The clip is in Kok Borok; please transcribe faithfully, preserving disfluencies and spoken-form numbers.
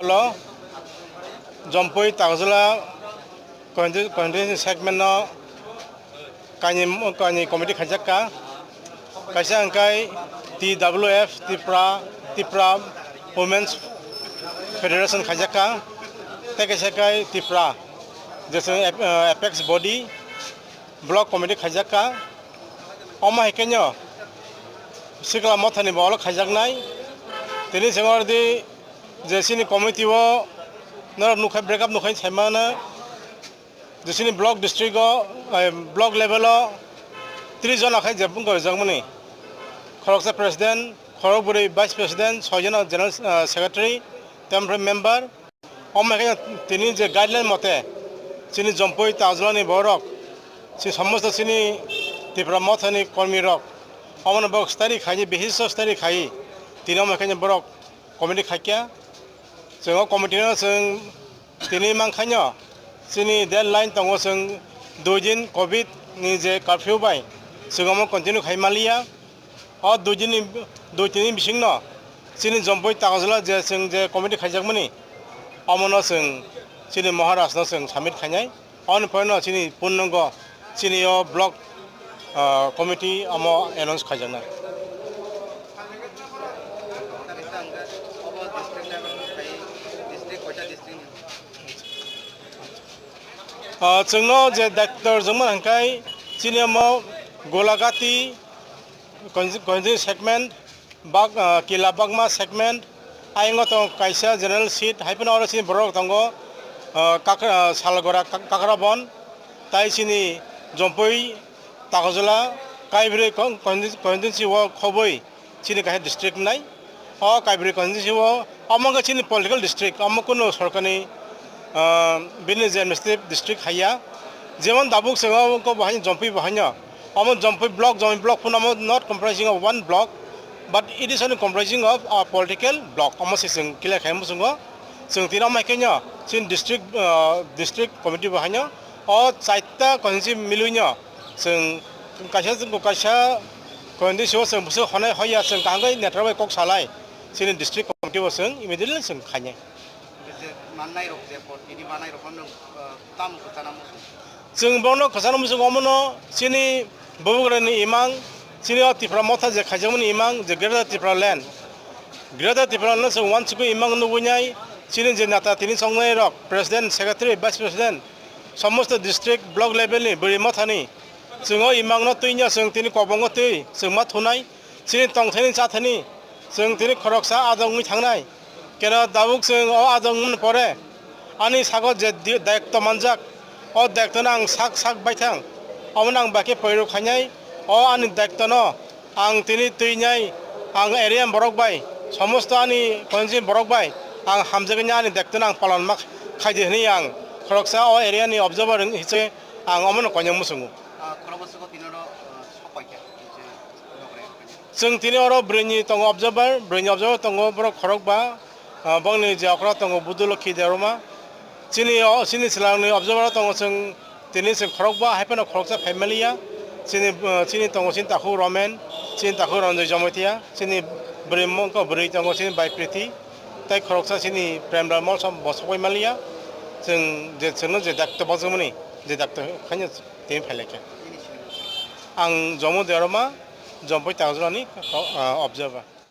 Holo, Jompui Tagjula constituency segment no kaini, kaini committee khaijak kha. Kaisa hwnkhe T W F, Tipra, Tipra Women's Federation khaijak kha. Tei kaisa khe Tipra, je chwng ap-, apex body, block committee khaijak kha. Omo hai khe no Sikla Mothani bo olo khaijaknai. Tini chwng oro di je chini committee o norok nukha, break up nukha sai mano. Je chini block district o, eh, block level o tris jona khai je bung rijak mani. Khoroksa president, khorok bwrwi vice president, soi jona general, eh, secretary, temporary member. Omo hai khe tini je guideline mote chini Jompui Tagjulani borok, si somosto chini Tipra Mothani kormi rok, omono borok study khai, bihisto study khai, tini omo hai khe borok committee khaikya. Chwng o committee no chwng tini mankhaino chini deadline tongo, chwng dui din covid ni je curfew bai chwng omo continue khai maliya. O dui din ni, dui tin ni bisingno chini Jompui Tagjula je chwng je committee khaijakmani, omono chwng chini Maharaj no chwng submit khainai. Aboni pore no chini purnango chini o block, ah, committee omo announce khaijaknai. Ah, chwngno je daitwr jwngmani hwnkhai chini omo Golagati consti-, constituency segment, Bak-, ah, Kila Bagma segment, ayang o tongo kaisa general seat, hai phano oro chini borok tongo, ah, Kakra, ah, Salgora, Kak-, Kakrabon, tai chini Jompui Tagjula, Kaibrwi con-, consti-, constituency o khobwi chini kaisa district wngnai. O Kaibrwi constituency o, omo wngkha chini political district, omo kunu sorkarni, ah, bini je administrative district haiya. Jemon tabuk chwng omo wngkha bo haino Jompui bo haino. Omo Jompui block, Jompui block phano omo not comprising of one block, but it is only comprising of a political block. Omo se chwng clear khai muchungo. Chwng tini omo hai khe no chini district, ah, district committee bo haino o chaita constituency milwi no chwng kaisa, chwng kaisa constituency o chwng bwswk honai hoya chwng kaham khe netra bai kok salai chini district committee bo chwng immediately chwng khainai. Hwnkhe je mannai rok, je por tini mannai rok, bono, ah, tamo kwchana muchung? Chwng bono kwchana muchung omono chini bubagrani imang, chini o Tipra Motha je khaijakmani imang, je Greater Tipra Land. Greater Tipra Land no chwng uansukwi imang nugwi nai, chini je neta tini chongnai rok, president, secretary, vice president, somosto district, block level ni bwrwi mothani chwng o imang no twi no chwng tini kobongo twi chwng ma thunai. Chini tongthani chathani chwng tini khoroksa ajok wngwi thangnai. Keno tabuk chwng o ajok wngmani pore ani sago je di-, daitto manjak, o daitto no ang sak sak baithang, omono ang bai khe poiro khainai. O ani daitto no ang tini twinai, ang area borok bai, somosto ani constituency borok bai ang hamjagwi ani daitto no ang palon ma khaidi hwnwi ang khoroksa o area ni observer wng-, hiche ang omono koinai muchungo. Ah, khoroksa ko tini oro, ah, sok paikha, je nokre. Chwng tini oro bwrwini tongo observer, bwrwini observer tongo borok khorokba, ah, bongni je okra tongo Budulokhi Debbarma. Chini o, chini selangni observer tongo chwng tini chwng khorokba, hai phano khoroksa phai maliya. Chini, ah, chini tongo chini takhuk Romen, chini takhuk Ranjoy Jomotia, chini bwrwi mongkha bwrwi tongo chini bai Priti, tei khoroksa chini Premlal Molsom bo sokbai maliya. Chwng je chwngno je dakto bajwkmani, je dakto khaino tini phailaikha. Ang Jomo Debbarma, Jompui Tagjulani, ah, observer.